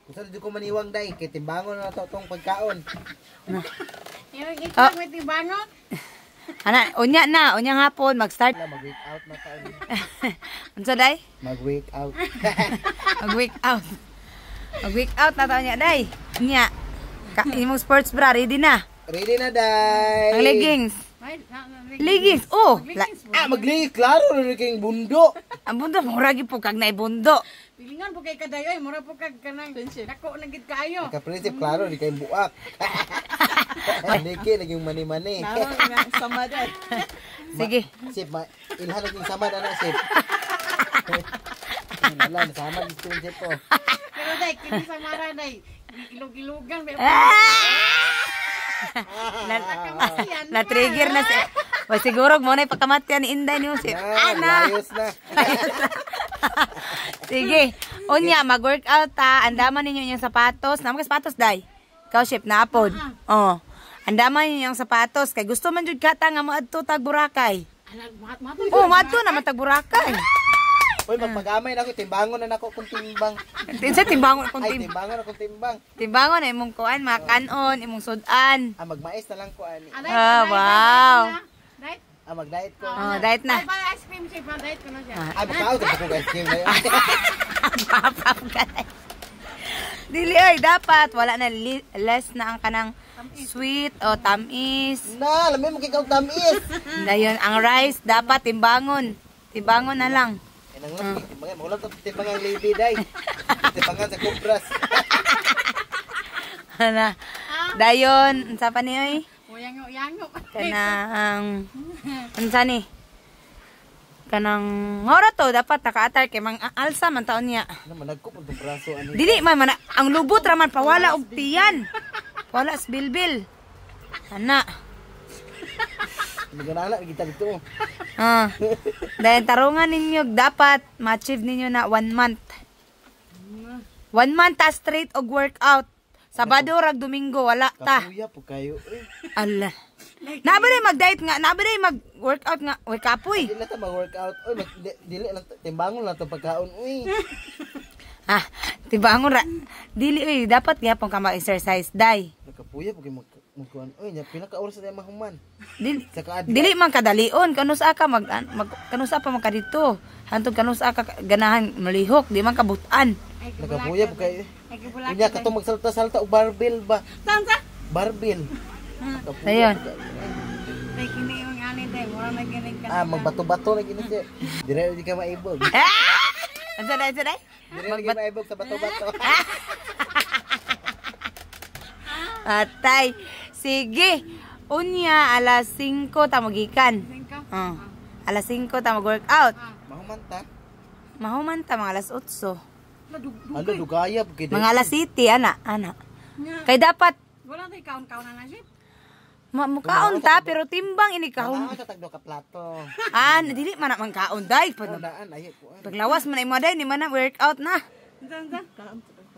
Gusto di ko maniwang, day, kay timbangon na to tong pagkaon. Yung itlog may timbangon. Ana, unya na, unya hapon mag-start. Wala, mag-week out na taon. Unsa, day? Mag-week out. Mag-week out. Mag-week out na taon niya, day. Unya. Ka imong sports bra ready na. Ready na, day. Ang leggings. Ay, Leggings. Oh, la, Ah, magligis klaro rin kayong bundo. Ang bundo mura gyud po kag naibundo. Pilingan po kay kadayoy, mura po kag kanang dako na gid kaayo. Nagka-prinsip klaro rin kayong buak. Niki naging mani-mani. Sama day. Sige. Sip, ma ilhan naging samad ana, sip. Wala, sama gusto yung sip ko. Pero day, kini sa mara day, ilog-ilogan may Na, na trigger na si. Wa siguro mo na ipakamatyan ni Inday ni si. Na, Ana. layos na. Sige. Unya, mag-workout ta. Andaman ninyo yung sapatos. Naman ka sapatos, day. Ikaw, ship, naapod. Oh. Andaman ninyo yung sapatos. Kay gusto man jud ka ta nga moadto tag Boracay. Anak, mat mat. Oh, moadto na man tag Boracay. Uy, magpagamay na ako, timbangon na nako kung timbang. Tinsa timbangon kung Ay, tim timbangon ako timbang. timbangon na imong kuan, mga kanon, imong sudan. Ah, magmais na lang ko ani. Ah, wow. Diet? Ah, mag-diet ko. Oh, diet na. Ay, pa ice cream siya, pa diet ko na siya. Ay, makaon ko ko ice cream ngayon. Papap ka na. Dili ay dapat wala na less na ang kanang sweet o tamis. Na, alam mo kikaw tamis. Dayon ang rice dapat timbangon. Timbangon na lang. Ay, nang lang, timbangan, maulam to timbangan lady day. Timbangan sa kubras. Ana. Dayon, unsa pa ni oy? Uyango, yango. Kanang unsa ni? Kanang ngora to dapat naka-attire kay mang alsa man taon niya. Na managko pud tong braso ani. Dili man man ang lubot ra man pawala og tiyan. Wala sa bilbil. Ana. Naganala kita dito. Ah. Dahil tarungan ninyo dapat ma-achieve ninyo na one month. One month ta straight og workout. Sabado rag Domingo wala ta. Kapuya po kayo. Eh, Ala. Naa ba mag-diet nga, naa ba mag-workout nga, uy kapoy. dili na ta mag-workout. Uy, mag, dili lang timbangon lang to pagkaon. Uy. Ah, tibangon ra. Dili uy, dapat gyapon ka mag-exercise day. Nakapuya po kay mag magkuan. Uy, nya pila ka oras na mahuman. Dili Sa kaadlaw. dili man kadalion kanus ka mag, mag kanus pa man ka dito. Hantod kanus ka ganahan malihok, di man kabutan. Ay, Nakapuya po kayo. Ay, kibulak. Unya katong magsalta-salta og barbell ba? Saan sa? Barbell. Nakapuya Ayun. po kayo. Day, kini yung ani day, mura na gining ka. Ah, magbato-bato na gini siya. Dire di ka maibog. Ah! Unsa day, unsa day? Dire di ka maibog sa bato-bato. Atay. Sige. Unya, alas 5 ta magikan. Singko. Oh. Alas 5 ta mag-workout. Mahuman ta. Mahuman ta mga alas 8. Ano dugaya po kay Mga alas 7, ana, ana. Kay dapat Wala tay kaon-kaon na na siya. Mukaon ta pero timbang ini kaon. Kaon sa tagdo ka plato. Ah, dili man na man kaon day. Oh, naan ay kuan. Paglawas man imo day ni man na workout na. Unsa, unsa?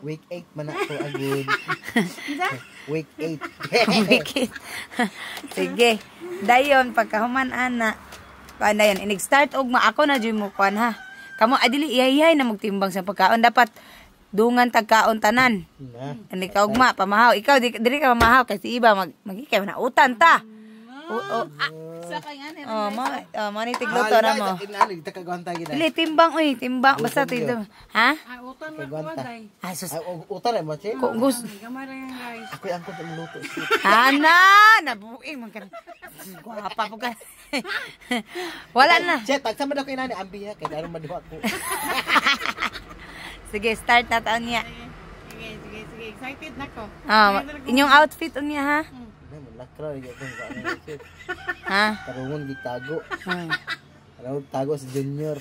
Week 8 man na to agud. Unsa? Week 8. Wikit. Sige. Dayon pagkahuman ana. Kuan dayon inig start og ma ako na jud mo kuan ha. Kamo adili iyahihay na magtimbang sa pagkaon dapat dungan tagkaon tanan. Na. Ani ka ugma pamahaw. Ikaw di, dili ka mamahaw kasi iba mag magikay na utan ta. O, o, ah, Sa kay nga ni. oh, mo oh, mo ni tigluto na mo. Inano kita kagwanta gid. Dili timbang oy, timbang basta tito. Ha? Ay, utan na Kagwanta. kuha day. Ay sus. Ay, utan ay mo che. Kung gusto Gamay ra yung rice. Ako'y angkot ang luto. Ana, nabuing man ka. Gwapa po ka. Wala na. Che, tagsa man ako inani ambiha kay aron maduha ko. Sige, start na taon niya. Sige, sige, sige. Excited na ko. Ah, inyong outfit unya ha? Na mo lakra gyud akong kuan. Ha? Tarungon gitago. Hmm. Tarungon tago sa junior.